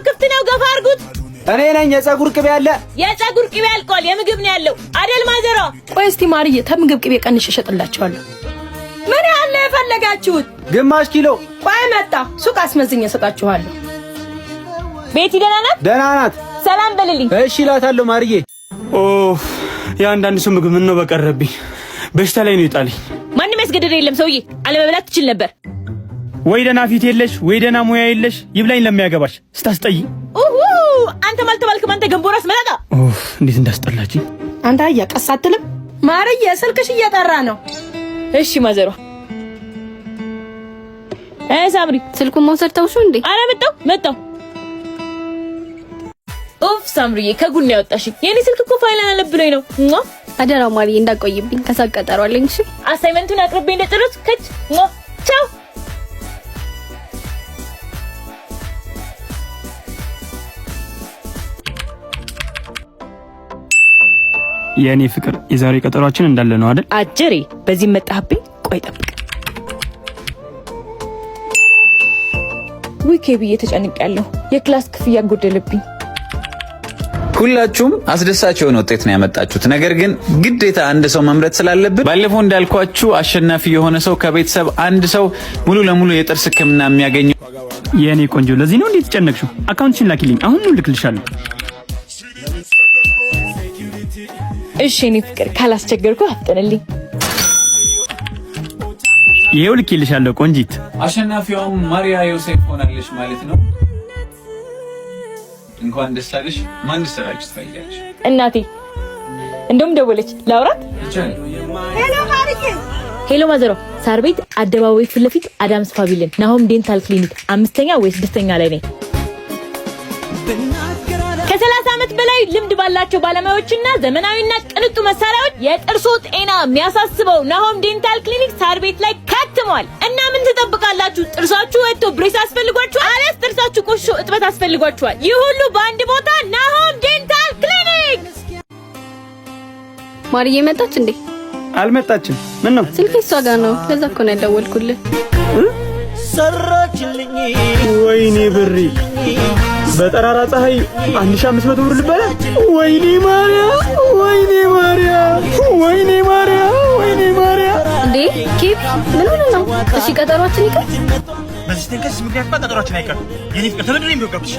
ክፍት ነው፣ ገፋ አድርጉት። እኔ ነኝ። የፀጉር ቅቤ አለ? የፀጉር ቅቤ አልቋል፣ የምግብ ነው ያለው አደል ማዘሯ? ቆይ እስቲ ማርዬ፣ ከምግብ ቅቤ ቀንሼ እሸጥላችኋለሁ። ምን ያህል ነው የፈለጋችሁት? ግማሽ ኪሎ። ቆይ መጣ፣ ሱቅ አስመዝኜ እሰጣችኋለሁ። ቤቲ ደህና ናት? ደህና ናት። ሰላም በልልኝ። እሺ እላታለሁ ማርዬ። ኦፍ፣ የአንዳንድ ሰው ምግብ ምን ነው በቀረብኝ። በሽታ ላይ ነው የጣለኝ። ማንም ያስገደደ የለም ሰውዬ፣ አለመብላት ትችል ነበር። ወይ ደህና ፊት የለሽ፣ ወይ ደህና ሙያ የለሽ። ይብላኝ ለሚያገባሽ፣ ስታስጠይ። ኡሁ፣ አንተ አልተባልክም። አንተ ገንቦ ራስ መላጣ። ኦፍ፣ እንዴት እንዳስጠላችኝ። አንተ አያ ቀስ አትልም? ማርዬ፣ ስልክሽ እየጠራ ነው። እሺ ማዘሯ። ሳምሪ። ስልኩን መውሰድ ተውሽው እንዴ? አረ መጣሁ መጣሁ። ኡፍ ሳምሪዬ፣ ከጉድ ነው ያወጣሽኝ። የኔ ስልክ እኮ ፋይል አላነብ ብሎኝ ነው። ሟ። አደራ ማርዬ፣ እንዳቆይብኝ፣ ከሳቅ ቀጠሮ አለኝ። እሺ። Assignment ኡን አቅርቤ እንደጨረስኩ ከች። ሟ፣ ቻው። የእኔ ፍቅር፣ የዛሬ ቀጠሯችን እንዳለ ነው አይደል? አጀሬ፣ በዚህ መጣህብኝ። ቆይ ጠብቅ። ዊኬ ብዬ ተጨንቄያለሁ። የ class ክፍያ ጎደለብኝ። ሁላችሁም አስደሳች የሆነ ውጤት ነው ያመጣችሁት። ነገር ግን ግዴታ አንድ ሰው መምረጥ ስላለብን ባለፈው እንዳልኳችሁ አሸናፊ የሆነ ሰው ከቤተሰብ አንድ ሰው ሙሉ ለሙሉ የጥርስ ሕክምና የሚያገኘው። የእኔ ቆንጆ፣ ለዚህ ነው እንዴት ተጨነቅሽው? Account ሽን ላኪልኝ፣ አሁን ነው ልክልሻለሁ። እሺ የኔ ፍቅር፣ ካላስቸገርኩ አፍጥንልኝ። ይሄው ልኬልሻለሁ ቆንጂት። አሸናፊዋም ማሪያ ዮሴፍ ሆናለች ማለት ነው። እንኳን ደስ አለሽ። ማን እንዲሰራልሽ ትፈልጊያለሽ? እናቴ እንደውም ደወለች። ላውራት? ይቻላል። Hello ማዘሯ፣ ሳር ቤት አደባባይ ፊት ለፊት አዳምስ ፓቪሊየን ናሆም Dental Clinic አምስተኛ ወይ ስድስተኛ ላይ ነኝ። ከ30 ዓመት በላይ ልምድ ባላቸው ባለሙያዎችና ዘመናዊና ቅንጡ መሳሪያዎች የጥርሶ ጤና የሚያሳስበው ናሆም Dental Clinic ሳር ቤት ላይ ከትሟል። እና ምን ትጠብቃላችሁ? ጥርሳችሁ ወጥቶ brace አስፈልጓችኋል? አሊያስ ጥርሳችሁ ቆሽሾ እጥበት አስፈልጓችኋል? ይህ ሁሉ በአንድ ቦታ፣ ናሆም Dental Clinic። ማርዬ መጣች እንዴ? አልመጣችም። ምን ነው? ስልኬ እሷ ጋር ነው። ለዛ እኮ ነው ያልደወልኩልህ። ወይኔ ብሬ፣ በጠራራ ፀሐይ 1500 ብር ልበላ። ወይኔ ማርያም፣ ወይኔ ማርያም፣ ወይኔ ማርያም፣ ወይኔ ማርያም። እንዴ ኬቢ፣ ምን ሆነ ነው? እሺ ቀጠሯችን ይቀር። በዚህ ተንከስ ምክንያት ቀጠሯችን አይቀርም። የኔ ፍቅር፣ ተበድሬ ቢወጋብሽ።